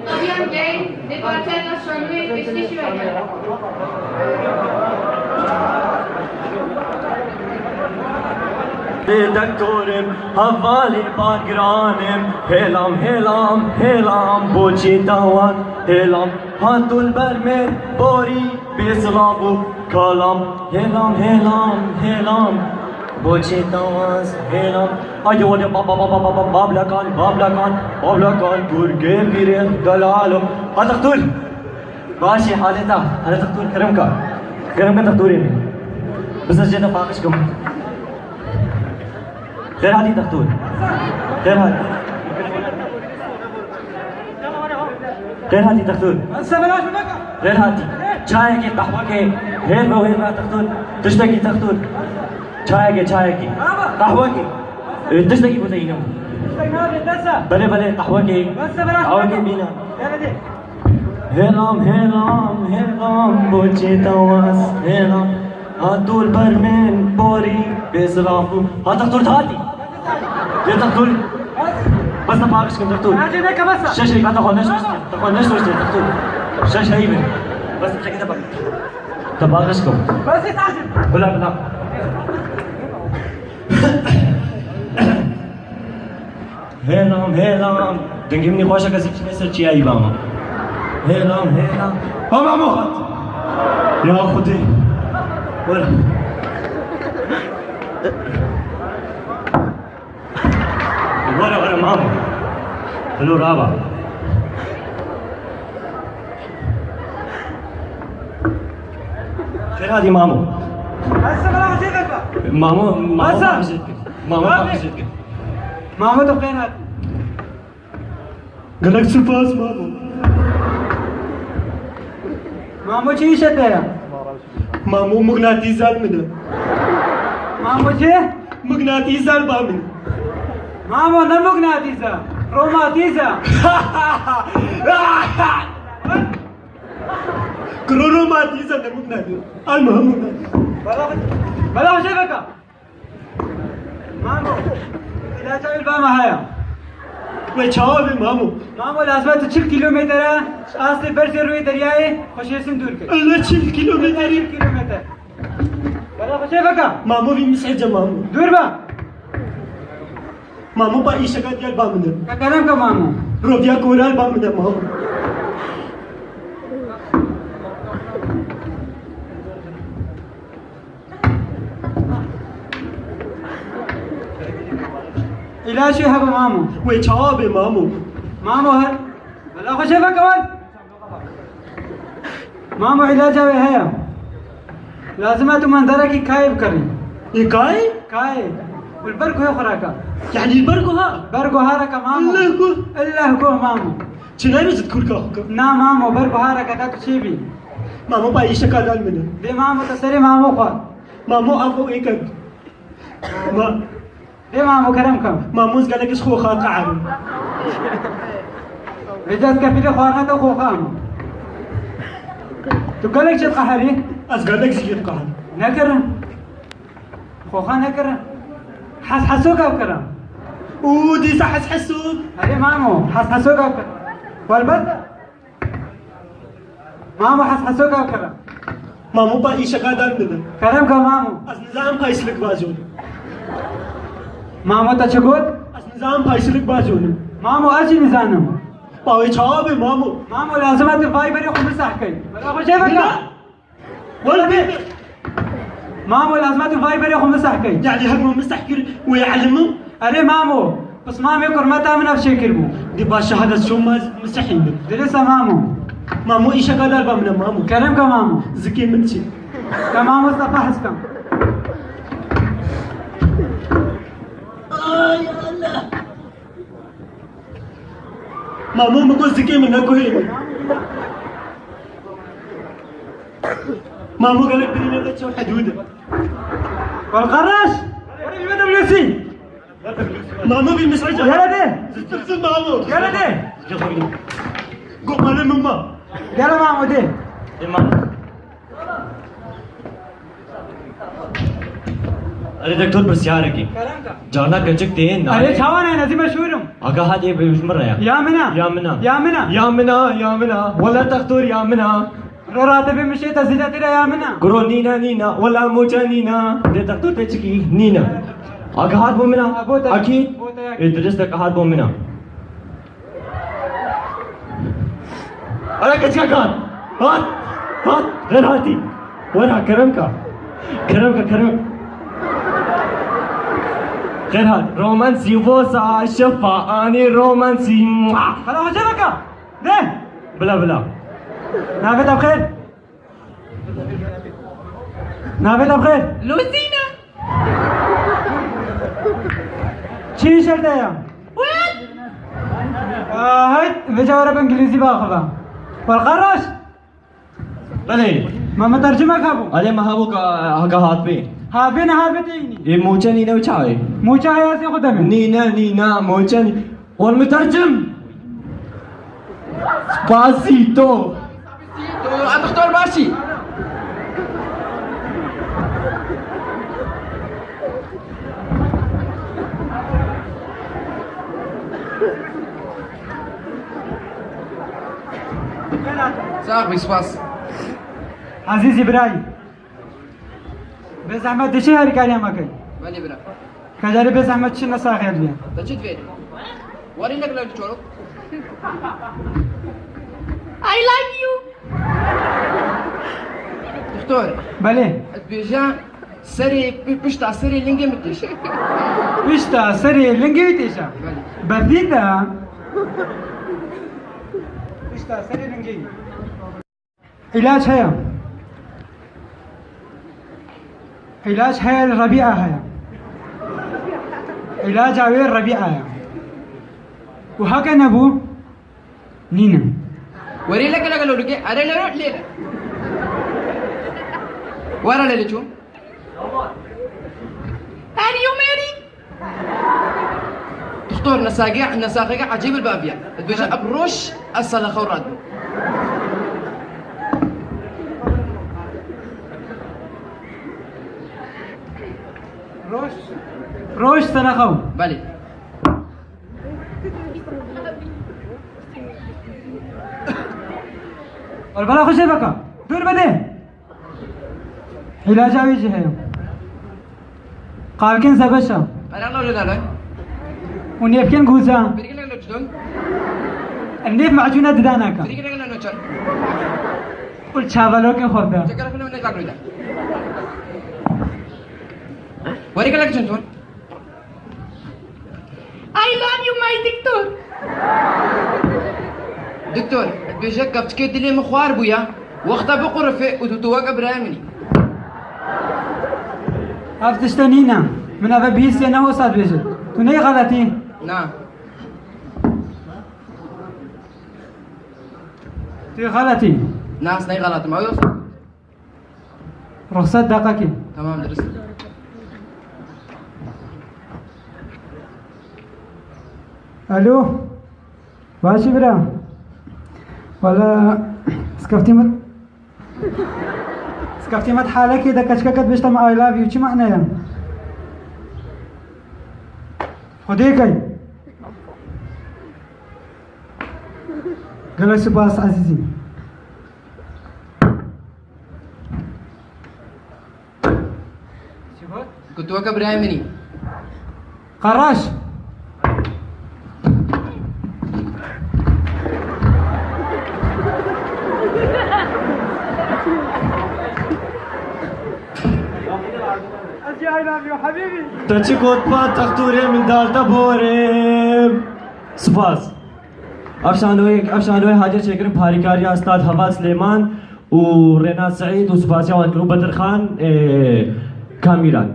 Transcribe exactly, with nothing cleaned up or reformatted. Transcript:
Tabiyan Bey, dê parçeyeka şanûyê pêşkêşî weke. Ê dektorim, hevalê bagiran im, hêlam, hêlam, hêlam, boçê tawan, hêlam, hato li ber min, borî, bê silav û kalam, hêlam, hêlam, hêlam, boçê tawan, hêlam. Haydi orada ba-, ba-, ba-, ba-, ba-, ba-, bablakan, bablakan, bablakan, gurgê pîrê delalo. Ha, dextûr. Başê, halê te, halê dextûr, kerem ka. Kerem ka dextûrê min. Bize jê de paqij kim. Xêr hatî dextûr. Xêr hatî. Xêr hatî dextûr. Xêr hatî. Çayekê, qehwekê, hêr be, hêr be dextûr. Tiştekî dextûr. Çayekê, çayekê. Qehwekê. E, tiştekî bû te îne. Belê, belê, qehwekê. Qehwekê bîne. Hêlam, hêlam, hêlam, boçê tewaz, hêlam. Hato li ber min borî bê silav bû. Ha, dextûr hatî. Yê dextûr. Bes te paqij kim, dextûr. Hacı ne kabasa? Şeş heyva te xwe neşoştê. Te xwe neşoştê, dextûr. Şeş heyvê. Bes te çekê te paqij. Te paqij kim. Bes et hacı. Bila, bila. Hêlam, hêlam. Dengê min ê xweş e, kesî çi ser çiyayî bama. Hêlam, hêlam. Ha, mamo hat. Ya Xwedê. Were. Were, were, mamo. Hello, raba. Xêr hatî, mamo. Masa, bela xwe çêkir. Mamo, mamo, basa. Xwe çêkir. Mamo, xwe çêkir. Mamo, tu xêr hatî. Gelek spas, mamo. Mamo, çi îşe te ya? Mamo, mıgnatîsal min e. Mamo, çi? Mıgnatîsal ba min. Mamo, ne mıgnatîsa. Romatîsa. Kuro romatîsa, ne mıgnatîsa. Al mı mıgnatîsa. Bela, bela xwe çêkir. Mamo, îlaca wî ba me heye. Wê çawa bê, mamo? Mamo, lazim e tu çil kîlometre ji astê berzê rûyê deryayê xwe şêsin dûr kir. Ele çil kîlometre? Çil kîlometre. Bela xwe çêkir. Mamo, vî misece, mamo. Dûr be. Mamo, pa îşeka diyar ba min e. Ka kerem ke, mamo. Roviya koral ba min e, mamo. Îlaç wê hebe, mamo. Wê çawa bê, mamo? Mamo, her. Bela xwe çêkir, were. Mamo, îlaca wê heye. Lazim e tu mandarekî kayê bikerî. Ê kayê? Kayê. Û li ber guhê xwe reke. Yanî li ber guha? Ber guha reke, mamo. Ille guh? Ille guh, mamo. Çi nayê ji kurka xwe ke? Na, mamo, ber guha reke, ta tu çêbî. Mamo, pa îşeka dal min e. Dê, mamo, te serê mamo xwe. Mamo, avo êkek. Ma- Dê mamo, kerem ke. Mamo, ez gelek ji xwe xwe qehrim. Vêca ez kefîlê xwarina te xwe qehrim. Tu gelek çi diqehirî? Ez gelek ji yê diqehrim. Nekirin. Xwe xwe nekirin. Hes hesoka bikirin. Û dîsa hes hesok. Erê mamo, hes hesoka bikirin. Welbet. Mamo, hes hesoka bikirin. Mamo, pa îşeka dal min e. Kerem ke, mamo. Ez nizanim pa îşlik bajonim. Mamo, te çi got? Ez nizanim pa îşlik bajonim. Mamo, ez jî nizanim. Pa wê çawa bê, mamo? Mamo, lazim e tu Viberê xwe miseh key. Bela xwe çêkir. Wele bê. Mamo, lazim e tu Viberê xwe miseh key. Yanî her min miseh kir wê elimim? Erê mamo, pismamê kurmeta min ev çêkiribû. Dê baş e, hada ço ma misehî min. Dirêsa mamo. Mamo, îşeka dal ba min e, mamo. Kerem ke, mamo. Zikê min çi? Ke mamo, ez te fehs kim. Ay Allah. Mamo, min got zikê min, ne guhê min. Mamo, gelek birîne de çew hedûd e. Wal xerreş! Were bi W C! Mamo, vî misece. Gele de! Zikirsin mamo. Gele de! Go malê min ma. Gele mamo de. E mamo. Erê doktor, pirsyarek e. Kerem ka. Carna keçik tên. Erê çawa ne, ez ê meşhûr im. Aga hadi, bi min re ya. Ya min a. Ya min a. Ya min a. Ya min a, ya min a. Wela doktor, ya min a. Ro rate bi mişê te zîde tira ya min a. Guro nîna, nîna. Wela moça nîna. Dê doktor te çikî nîna. Aga hat bo min a. Ha, bo te. Akî. Bo te ya. E, dirist de hat bo min a. Ala keçika kan. Hat. Hat. Xêr hatî. Wera, kerem ka. Kerem ka, kerem. Xêr hat. Romansî vosa şefa anî romansî. Hala hoca naka. De. Bila, bila. Navê te bi xêr? Navê te bi xêr? Luzîna. Çi îşek te ya? Wet. Aa, hayt, vêca were bi îngilîzî biaxive. Welqar raş? Belê. Ma mutercimek hebû? Erê, me hebû ka heke hatbê. Hatbê ne hatbê tê înî. Ê, moçe nîne û çayê. Moçe heye ez ê xwe demê. Nîne, nîne, moçe nî-, Ol mutercim. Spasî to. A doktor başî. Sax bî, spas. Ezîzî birayî. Bi zehmet dişê herîkariya me key. Belê bira. Kecarê bi zehmet çi nesaxê diye. Te çi divê? Warî nek nek çorok. I love you. Doktor. Belê. Ez bêje serê, pi-, pişta serê lingê min têşe. Pişta serê lingê wî têşe. Belê. Befî de. Pişta serê lingê wî. Îlaç heye. Îlaç heye li Rebîa heye. Îlaca wê Rebîa ye. Û heke nebû, nîne. Werê leke leke lolike, are lero lêre. Were lê çû. Are you married? Doktor, nesage-, nesaxeke ecêb li baviya. Dibêje, ev roj ez selexa radibim. Roj, roj selexa. Belê. Wal bala xwe jê beka. Dûr bide. Îlaca wê jî heye. Qalkin zebeşa. Erala lê dalay. Û nêfkin guza. Birgin lê çidon. Nêf macûna didanaka. Birgin lê çar. Û çavalokên xwe da. Çekara film ne kakru da. Wari kalak çintun. I love you, my doktor. Doktor, dibêje kevçikê dilê min xwar bûya. Wexta biqurife û tu, tu weke birayê min î. Ev tişte nîne. Min eve bihîstiye ne wisa dibêje. Tu neyê xeletî? Na. Tu xeletî? Na, ez neyê xeletim. Ew yoksa? Ruxsat deqekê. Tamam, dirist. Alo. Başî bira. Wala, ez keftî me, ez keftî me di halekê de keçikeke dibêjte min I love you. Çi mane ye? Xwedê key. Gelek spas ezîzî. Ku tu weke birayê min î. Qaraş. Ez jî I love you, hebîbî. Te çi got, pa textûrê min dal te borim. Spas. Ev şanoyê, ev şanoyê hatiye çêkirin bi harîkariya Stad Heval Silêman û Rêna Seîd û spasiya wan dikin û Bedirxan, e, Kamîran.